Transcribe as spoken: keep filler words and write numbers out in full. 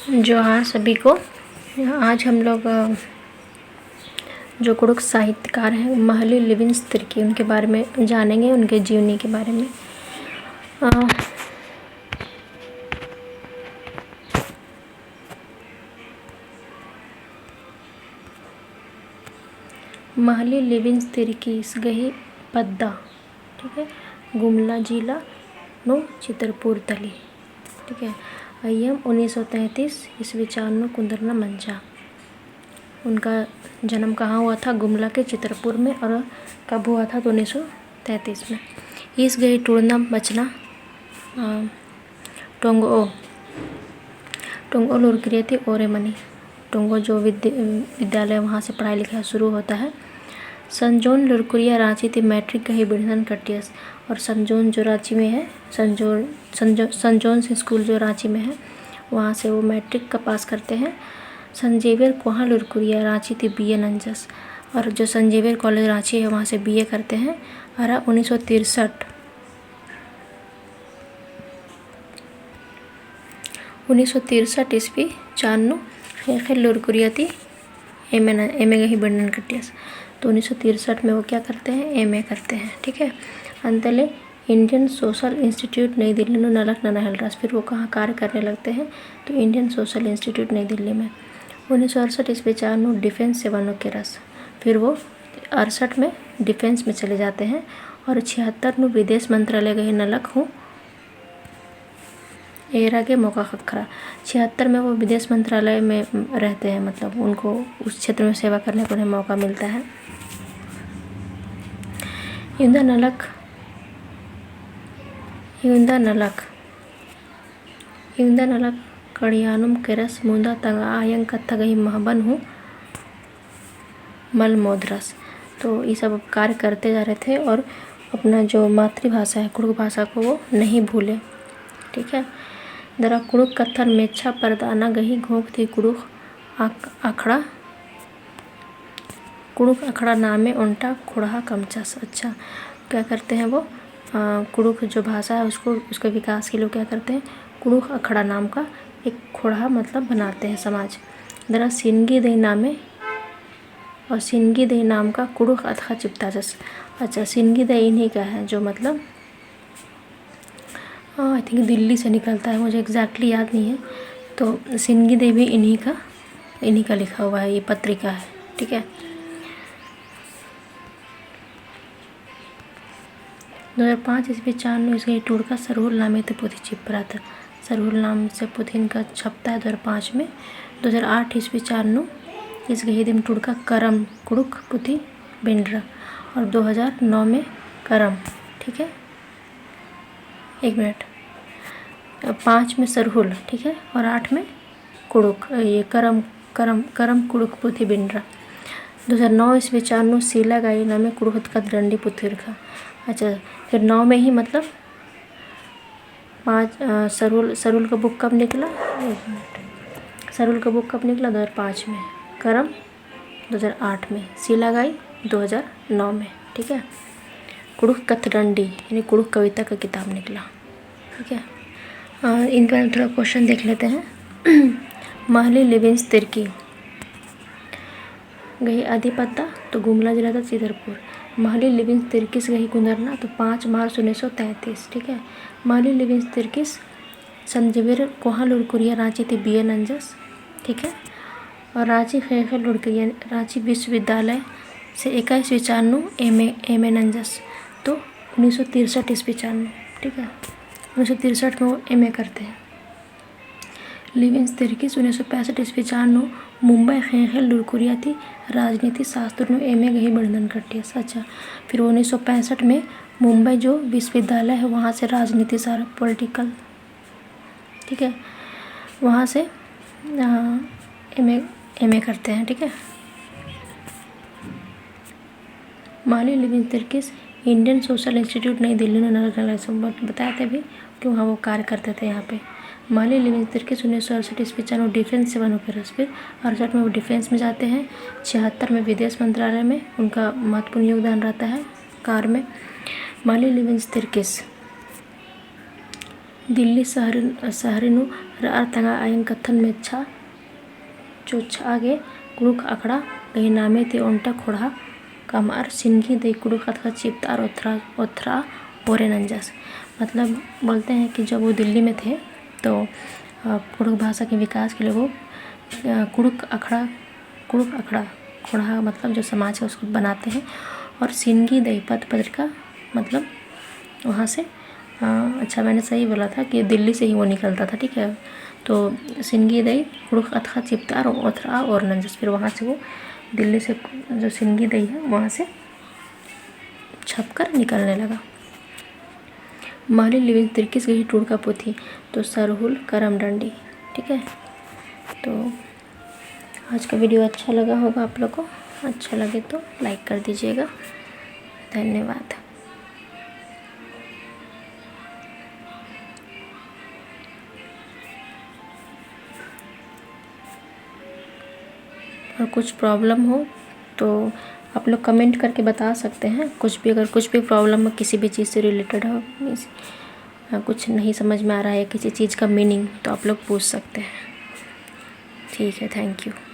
जोहार सभी को। आज हम लोग, अ, जो कुँड़ुख़ साहित्यकार हैं महली लिबिन्स तिर्की, उनके बारे में जानेंगे, उनके जीवनी के बारे में। अ, महली लिबिन्स तिर्कीस गही पद्दा, ठीक है, गुमला जिला नू चितरपुर तली, ठीक है। अइय्यम उन्नीस सौ तैंतीस ईस्वी चान नू कुन्दरना मंजा। उनका जन्म कहाँ हुआ था? गुमला के चितरपुर में। और कब हुआ था? तो उन्नीस सौ तैंतीस में। ईस गही टूड़ना बचना, अ, टोंगओ, टोंगओ लुरकुरिया ती ओरे मनी। टोंगओ जो विद्य-, विद्यालय, वहाँ से पढ़ाई लिखाई शुरू होता है। संजोन लुरकुरिया राँची ती मैट्रिक गही बिड़नन कटियस। और संजोन जो राँची में है, संजोन, संजो-, संजोन स्कूल जो राँची में है, वहाँ से वो मैट्रिक का पास करते हैं। संत जेवियर कोहाँ लुरकुरिया राँची ती बीए नंजस। और जो संत जेवियर कॉलेज राँची है, वहाँ से बीए करते हैं। और उन्नीस सौ तिरसठ, उन्नीस सौ तिरसठ ईस्वी चान नू ख़ेख़ेल लुरकुरिया ती एमए न-, एमए गही बिड़नन कटियस। तो उन्नीस सौ तिरसठ में वो क्या करते हैं? एमए करते हैं, ठीक है। अंतले Indian Social Institute नई दिल्ली नू नलख नना हेलरस। फिर वो कहाँ कार्य करने लगते हैं? तो Indian Social Institute नई दिल्ली में। उन्नीस सौ अड़सठ ईस्वी चान नू डिफेंस सेवा नू केरस। फिर वो अड़सठ में डिफेंस में चले जाते हैं और छिहत्तर नू विदेश मंत्रालय गही नलख हूँ एरा गे मौका ख़क्खरा। छिहत्तर में वो विदेश मंत्रालय में रहते हैं, मतलब उनको उस क्षेत्र में सेवा करने को उन्हें मौका मिलता है। इवंदा नलख, इवंदा नलख, इवंदा नलख कड़ियानुम केरस मुदा तंगआ आयंग कत्था गही महबन हूँ मल मोदरस। तो ये सब कार्य करते जा रहे थे और अपना जो मातृभाषा है, कुँड़ुख़ भाषा को वो नहीं भूले। ठीक है, दरा कुँड़ुख़ कत्थन मेच्छा परदआना गही घोख ती कुँड़ुख़ अख-, अखड़ा, कुँड़ुख़ अखड़ा नामे ओन्टा खोड़हा कमचस। अच्छा, क्या करते हैं वो, अ, कुँड़ुख़ जो भाषा है उसको, उसके विकास के लिए क्या करते हैं, कुँड़ुख़ अखड़ा नाम का एक खोड़हा मतलब बनाते हैं समाज। दरा सिनगी दई नामे और सिनगी दई नाम का कुँड़ुख़ अतख़ा चिपताचस। अच्छा, सिनगी दई इन्हीं का है जो मतलब, हाँ, I think दिल्ली से निकलता है, मुझे exactly याद नहीं है। तो सिनगी दई भी इन्हीं का, इन्हीं का लिखा हुआ है, ये पत्रिका है, ठीक है। दो हज़ार पाँच ईस्वी चान नू ईस गही टूड़का सरहुल नामे ती पुथी चिप्परा ता। सरहुल नाम से पुथी इनका छपता है दो हज़ार पाँच में। दो हज़ार आठ ईस्वी चान नू ईस गही दिम टूड़का करम कुँड़ुख़ पुथी बिंडरा और दो हज़ार नौ में करम, ठीक है, एक मिनट, पाँच में सरहुल, ठीक है, और आठ में कुँड़ुख़, ये करम, करम, करम कुँड़ुख़ पुथी बिंडरा। दो हज़ार नौ ईस्वी चान नू सीला गाई नामे कुँड़ुख़ कत्थडंडी पुथी उरखा। अच्छा, फिर नौ में ही मतलब पाँच, अ, सरहुल, सरहुल का book कब निकला? एक मिनट। सरहुल का book कब निकला? दो हज़ार पाँच में। करम दो हज़ार आठ में। सीला गाई दो हज़ार नौ में। ठीक है, कुँड़ुख़ कत्थडंडी यानी कुँड़ुख़ कविता का किताब निकला। ठीक है, अ, इनका थोड़ा question देख लेते हैं। महली लिबिन्स तिर्की गही अदी पद्दा तो गुमला जिला ता चितरपुर। महली लिबिन्स तिर्कीस गही कुन्दरना तो पाँच मार्च उन्नीस सौ तैंतीस। ठीक है, महली लिबिन्स तिर्कीस संत जेवियर कोहाँ लुरकुरिया राँची ती बीए नंजस। ठीक है, और राँची ख़ेख़ेल लुरकुरिया राँची विश्वविद्यालय से एका ईस्वी चान नू एमए, एमए नंजस। तो उन्नीस सौ तिरसठ ईस्वी चान नू, ठीक है, उन्नीस सौ तिरसठ में वो एमए करते हैं। लिबिन्स तिर्कीस उन्नीस सौ पैंसठ ईस्वी चान नू मुंबई ख़ेख़ेल लुरकुरिया ती राजनीति शास्त्र नू एमए गही बिड़नन कटियस। अच्छा, फिर उन्नीस सौ पैंसठ में मुंबई जो विश्वविद्यालय है, वहाँ से राजनीति सारा political, ठीक है, वहाँ से, अ, एमए, एमए करते हैं। ठीक है, महली लिबिन्स तिर्कीस Indian Social Institute नई दिल्ली नू नलख नना, सब बत-, बताए थे अभी कि वहाँ वो कार्य करते थे यहाँ पे। महली लिबिन्स तिर्कीस उन्नीस सौ अड़सठ ईस्वी चान नू डिफेंस सेवा नू केरस, फिर अड़सठ में वो डिफेंस में जाते हैं, छिहत्तर में विदेश मंत्रालय में उनका महत्वपूर्ण योगदान रहता है कार्य में। महली लिबिन्स तिर्कीस दिल्ली शहर, शहरी नू रअर तंगआ अयंग कत्थन मेच्छा चोच्छा गे कुँड़ुख़ अखड़ा गही नामे ती ओन्टा ख़ोंड़हा कमअर सिनगी दई कुँड़ुख़ अतख़ा चिप्तअर ओथरा, ओथरा ओरे नंजस। मतलब बोलते हैं कि जब वो दिल्ली में थे तो, अ, कुँड़ुख़ भाषा के विकास के लिए वो, अ, कुँड़ुख़ अखड़ा, कुँड़ुख़ अखड़ा ख़ोंड़हा मतलब जो समाज है उसको बनाते हैं और सिनगी दई पत्र पत्रिका मतलब वहाँ से, अ, अच्छा, मैंने सही बोला था कि दिल्ली से ही वो निकलता था, ठीक है। तो सिनगी दई कुँड़ुख़ अतख़ा चिप्तअर ओथरा ओरे नंजस, फिर वहाँ से वो दिल्ली से जो सिनगी दई है वहाँ से छपकर निकलने लगा। महली लिविंग तिरकिस गही टूड़का पोथी तो सरहुल करम डंडी, ठीक है। तो आज का video अच्छा लगा होगा आप लोग को, अच्छा लगे तो like कर दीजिएगा। धन्यवाद। और कुछ problem हो तो आप लोग comment करके बता सकते हैं। कुछ भी, अगर कुछ भी problem हो किसी भी चीज़ से related हो, मीन्स, अ, कुछ नहीं समझ में आ रहा है किसी चीज़ का meaning, तो आप लोग पूछ सकते हैं। ठीक है, thank you।